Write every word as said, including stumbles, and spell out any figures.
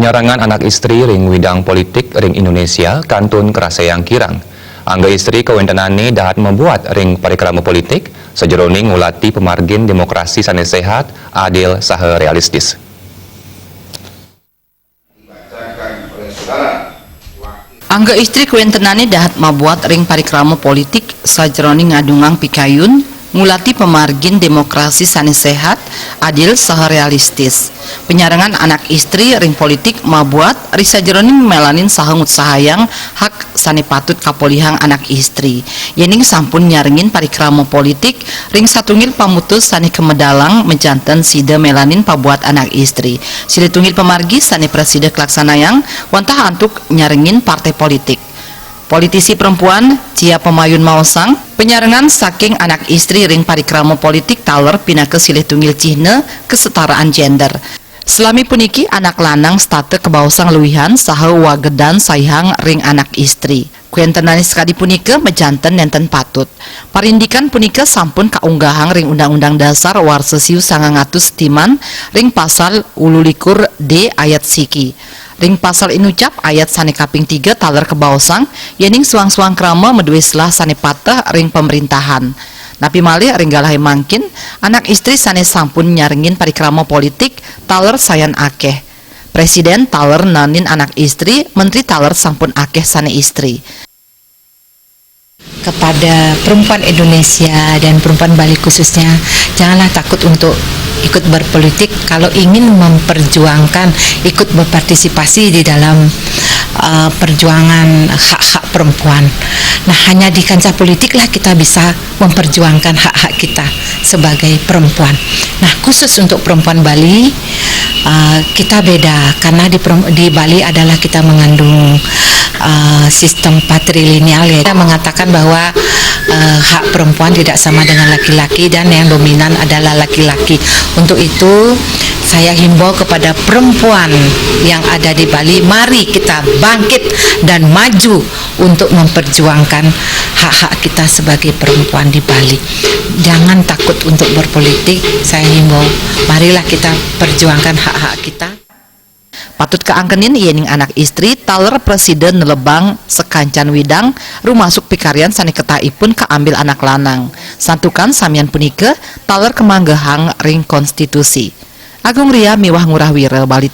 Penyarangan anak istri ring widang politik ring Indonesia kantun karasayang kirang. Angga istri kawéntenané dahat mabuat ring parikrama politik, sajeroning ngulati pamargin demokrasi sané séhat, adil, saha réalistis. Angga istri kawéntenané dahat mabuat ring parikrama politik sajeroning ngadungang pikayun, ngulati pamargin demokrasi sané séhat, adil, saha réalistis. Penyarangan anak istri ring politik mabuat ri sajeroning melanin saha ngutsahayang hak sané patut kapolihang anak istri. Yéning sampun nyarengin parikrama politik ring satungil pamutus sané kamedalang, majanten sida melanin pabuat anak istri. Silih tunggil pamargi sané prasida kalaksanayang wantah antuk nyarengin partai politik. Politisi perempuan, Cia Pemayun maosang, penyarengan saking anak istri ring parikrama politik taler pinaka silih tunggil cihna kesetaraan gender. Salami puniki anak lanang setata kabaosang luihan saha wagedan saihang ring anak istri. Kawéntenané sakadi punika majanten nénten patut. Parindikan punika sampun kaunggahang ring Undang-Undang Dasar warsa siu sangang atus timan ring pasal ulu likur D ayat siki. Ring pasal inucap ayat sané kaping tiga taler kabaosang, yéning suang-suang krama madué selah sané pateh ring pamréntahan. Napi malih ring galahé mangkin, anak istri sané sampun nyarengin parikrama politik taler sayan akéh. Presiden taler naenin anak istri, menteri taler sampun akéh sané istri. Kepada perempuan Indonesia dan perempuan Bali khususnya, janganlah takut untuk ikut berpolitik kalau ingin memperjuangkan, ikut berpartisipasi di dalam uh, perjuangan hak-hak perempuan. Nah, hanya di kancah politiklah kita bisa memperjuangkan hak-hak kita sebagai perempuan. Nah, khusus untuk perempuan Bali, uh, kita beda karena di, di Bali adalah kita mengandung uh, sistem patrilineal, ya. Kita mengatakan bahwa uh, hak perempuan tidak sama dengan laki-laki dan yang dominan adalah laki-laki. Untuk itu, saya himbau kepada perempuan yang ada di Bali, mari kita bangkit dan maju untuk memperjuangkan hak-hak kita sebagai perempuan di Bali. Jangan takut untuk berpolitik, saya himbau, marilah kita perjuangkan hak-hak kita. Patut kaangkenin yéning anak istri taler prasida nelebang sakancan widang, rumasuk pikarian sané ketahipun kaambil anak lanang. Santukan samian punika taler kamanggehang ring konstitusi. Agung Ria miwah Ngurah Wira, Bali.